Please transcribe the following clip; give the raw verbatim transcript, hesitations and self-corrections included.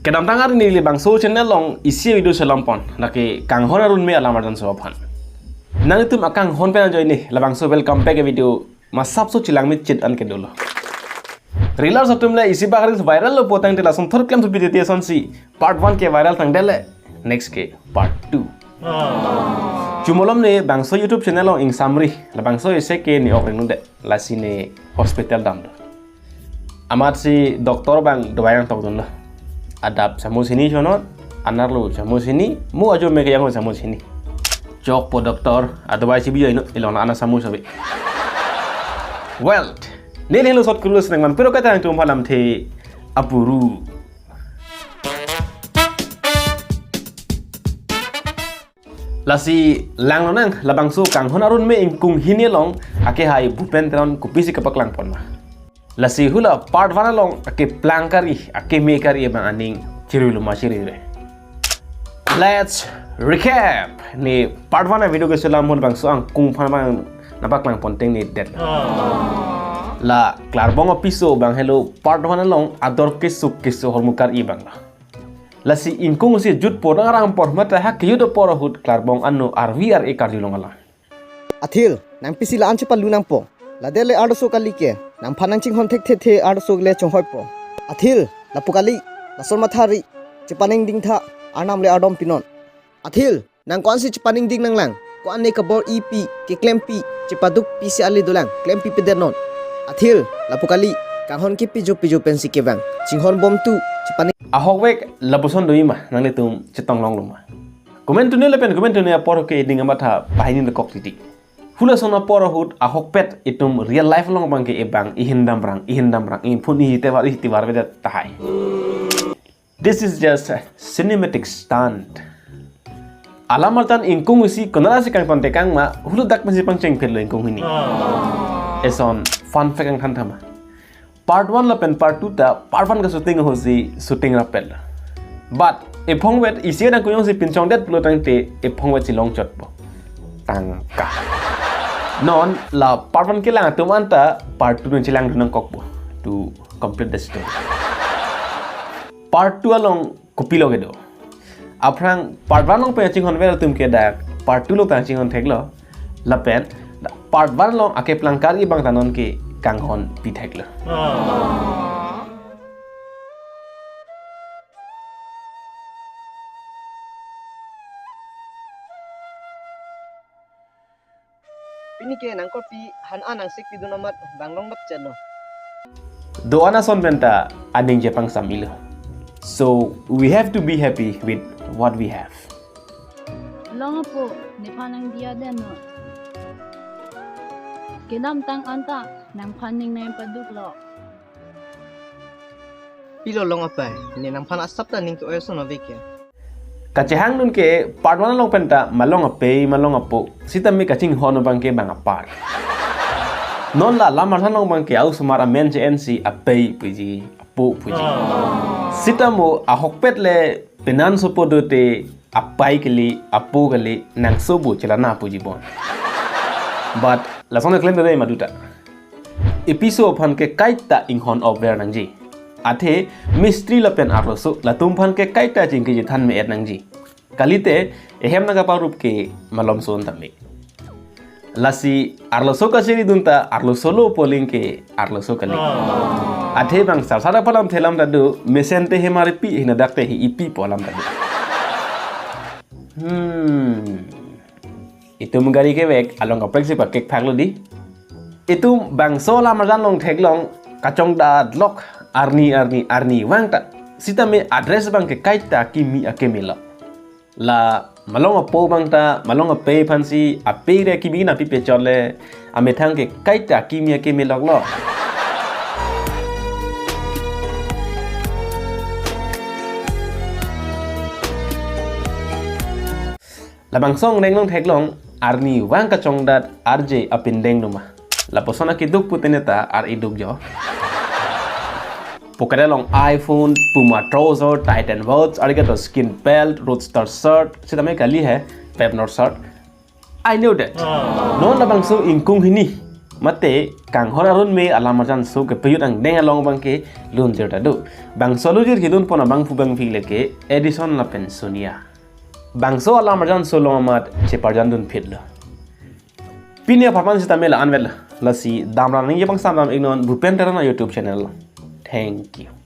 Kedamtang arni labangso channel along isi video chelam pon, lake kanghon arun me alam arjan so aphan. Nanglitum akanghon pen ajoine labangso welcome back video masapso chelang me chit an kedolo. Reels atum le isi bak reels viral lo potang te lason thor klem thupi titi asonsi part one ke viral tang dele, next ke part two. Chumalom ne bangso YouTube channel along ingsamri, labangso isi ke ne ok renu de, lasi ne hospital damlo. Amatsi doctor abang dawai nangtokdunlo. Adap chamus hini chonot, anerlo chamus hini, mo ajo me ke yang chamus hini. Chokpo doctor, adawai si biyo ino, ilong ana chamus abi. Well, neli lo sot kulus nang man, pero kata nangtum aphan lamthe apuru. Lasi langlonang, labangso kanghon arun me ingkung hini along akehai Bhupen Teron kopisi kapaklang pon ma. Lasi hula part one along akeplang kari, akeme kari abang aning chirui luma chirui re. Let's recap. Ne part one a video keselam hon bangso angkung aphan abang nangpaklang pon teng ne det. La klarbong apiso abang helo part one along ador kesuk keso hormu kari abang la. Lasi ingkung si jut porang rang por mata ha kiyut apor ahut klarbong ano arvi ar-e karjulong ala. Athil, nangpisi la-an chepalu nangpo. Ladet le arloso kali ke, nangphan nangchinghon thekthe the arloso le chonghoipo. Athil, lapu kali, lason mathari, chepaningding tha, arnam le ardom pinon. Athil, nang ko-ansi chepaningding nanglang, ko-an ne kabor-ipi, keklempi, chepadukpi si ale dolang, klempi pedet non. Athil, lapu kali, kanghon ke pijo pijo pensi kevang, chinghon bom tu, chepaning. Ahokvek lapuson doji ma, nanglitum chetong longlo ma. Comment tune lapen comment tune apor ke ding amatha pahini dokok titi. Hula son apor ahut ahokpet itum real life along abang ke ebang ihin damrang, ihin damrang, ihin phun ihi tevar, ihi tevar vedet tahai. This is just a cinematic stunt. Alam artan ingkung isi konara si kangton tekang ma, hulu dak pensi pangcheng phelo ingkung hini. Eson fun fact angthan thama. Part one lapen part two ta part one ka shooting ahut si shooting rapel. But ephongvet isi nangkuyong si pinchong det pulo tangte ephongvet si longchotpo. Tangka. Non la part one kelang atum anta part two nangchelang nangkokpo. To complete the story. Part two along kopilo kedo. Aphrang part one along pen chinghon ver atum ke dak part two along ta chinghon theklo. Lapen part one along akeplang kari abang ta non ke kanghon pi theklo. Pini ke nangkorpi han an angsek pidun amat bang long dap chelo. Do-an ason penta aning je pangsam ilo. So we have to be happy with what we have. Long apo, nephan nangdiya den no. Kedamtang anta nangphan ning nangpaduklo. Pilo long apai, ne nangphan asap ta ning ke-oi ason ave ke. Kachehang dun ke part one along penta malong apei malong apo sitame kachinghon abang ke bang apar. Non la lamar thanong abang ke ausomar amen che-en si apei puji, apo puji. Sitamo ahokpet le penan sopo dote apai kali, apo kali, nangsobo chelana puji bon. But lason klem bebe maduta. Episo aphan ke kaita inghon over nangji. Athe mistri lapen arloso latum aphan ke kaita chingki chethan me-et nangji. Kalite ehem nangkaparup ke malom son tame. Lasi arloso kachiri dunta arloso lo poling ke arloso kali. Athe bang sarsara palam thelam tadu mesen te hemaripi hinadak te hi ipi polam tadu. Hmm. Itum gari kevek along kaprek si pakek phaklo di. Itum bangso lamar jan long theklong kachongdat lok arni arni arni vang ta. Sitame address abang ke kaita kimi akeme lo. La malong apo abang ta malong apei aphan si apei re kimi na pi pechot le amethang ke kaita kimi akeme lok lo. Labangso angreng long theklong arni vang kachongdat arje apindeng numa. Lapuson akeduk putene ta ar-e duk jo. Pocket along iPhone, Puma trouser, Titan watch, Arigato skin belt, Roadster shirt, sitame kali hai, Pepnor shirt. I know that. Non labangso ingkung hini Mate kanghon arun me alam arjan so kepejut angdeng along abangke lunjir ta do. Bangso lunjir kedun pon abangphu bangphi lake Edison lapen Sonia. Bangso alam arjan so along amat cheparjan dun phit lo. Pini apharman sitame la-an vet lo. Lasi damra nangji abang samdam iknon Bhupen Teron a-YouTube channel. Thank you.